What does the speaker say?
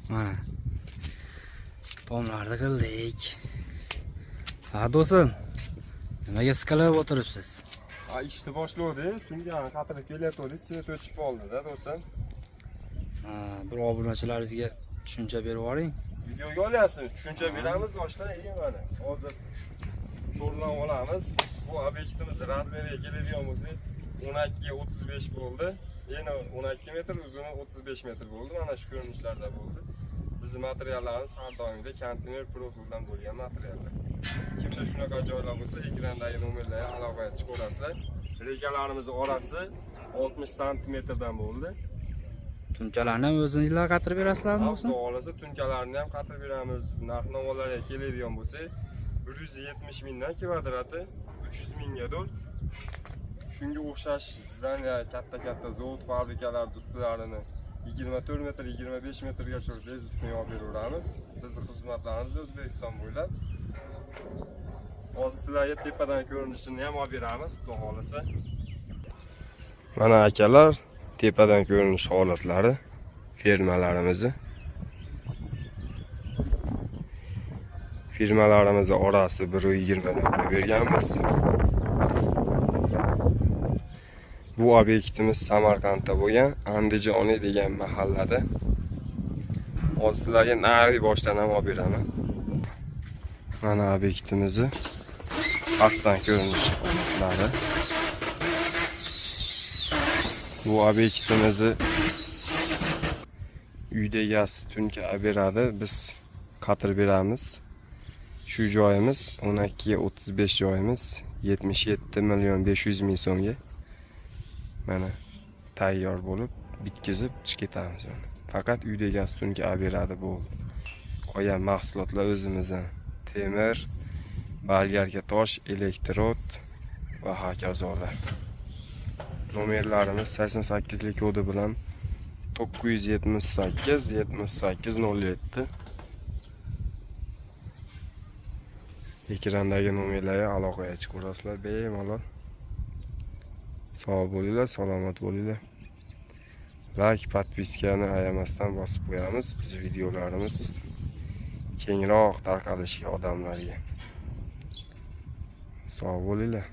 Mana. Tomlarni qildik. Ha do'stim. Nimaga siqilib o'tiribsiz? Ha, ishni boshlavdik, tungani qatirib kelayotgandik, svet o'chib qoldi-da do'stim. Ha, bir obunachilaringizga tushuncha berib yuboring. Videoga olyapsizmi? Tushuncha beramiz boshdan, mana. Hozir to'rlan olamiz. Bu obyektimiz razmeriga keladigan bo'lsak, 12 ga 35 bo'ldi. Eni 12 metr, uzuni 35 metr bo'ldi. Mana shu ko'rinishlarda bo'ldi. Bizning materiallarimiz har doimgidek konteyner profildan bo'lgan materiallar. Kimda shunaqa joylar bo'lsa, ekrandagi nomerlarga aloqaga chiqaverasizlar. Rekalarimiz orasi 60 santimetrdan bo'ldi. Tunkalarni ham o'zingizlar qatirib berasizlarmi do'stim? Xudo xohlasa tunkalarini ham qatirib beramiz. Narx-navolarga keladigan bo'lsak, 170 mingdan kvadrati 300 minggadir. Shunga o'xshash zdaniya katta-katta zavod fabrikalar ustilarini 24 metr, 25 metrgacha bez ustini olib beraveramiz. Bizning xizmatlarimiz O'zbekiston bo'ylab. Hozir sizlarga tepadan ko'rinishini ham olib beramiz, xudo xohlasa. Mana akalar, tepadan ko'rinish holatlari fermalarimizni. Firmalarimizni orasi 1.20 dan qo'yib berganmiz. Bu obyektimiz Samarqandda bo'lgan Andijoni degan mahallada. Hozir sizlarga narigi boshdan ham olib beraman. Mana obyektimizni pastdan ko'rinish holatlari. Bu obyektimizni uyda egasi tunka beradi, biz qatir beramiz. Shu joyimiz 12 ga 35 joyimiz 77 million 500 ming so'mga mana tayyor bo'lib bitkizib chiqib ketamiz mana. Faqat uyda egasi tunka beradi bo'ldi. Qolgan mahsulotlar o'zimizdan. Temir, bolgarka tosh, elektrod va hokazolar. Nomerlarimiz 88 lik kodi bilan 978 78 07. Ekrandagi nomerlarga aloqaga chiqaverasizlar bemalol. Sog' bo'linglar, salomat bo'linglar. Like, podpiskani ayamasdan bosib qo'yamiz. Biz videolarimiz kengroq tarqalishiga odamlarga. Sog' bo'linglar.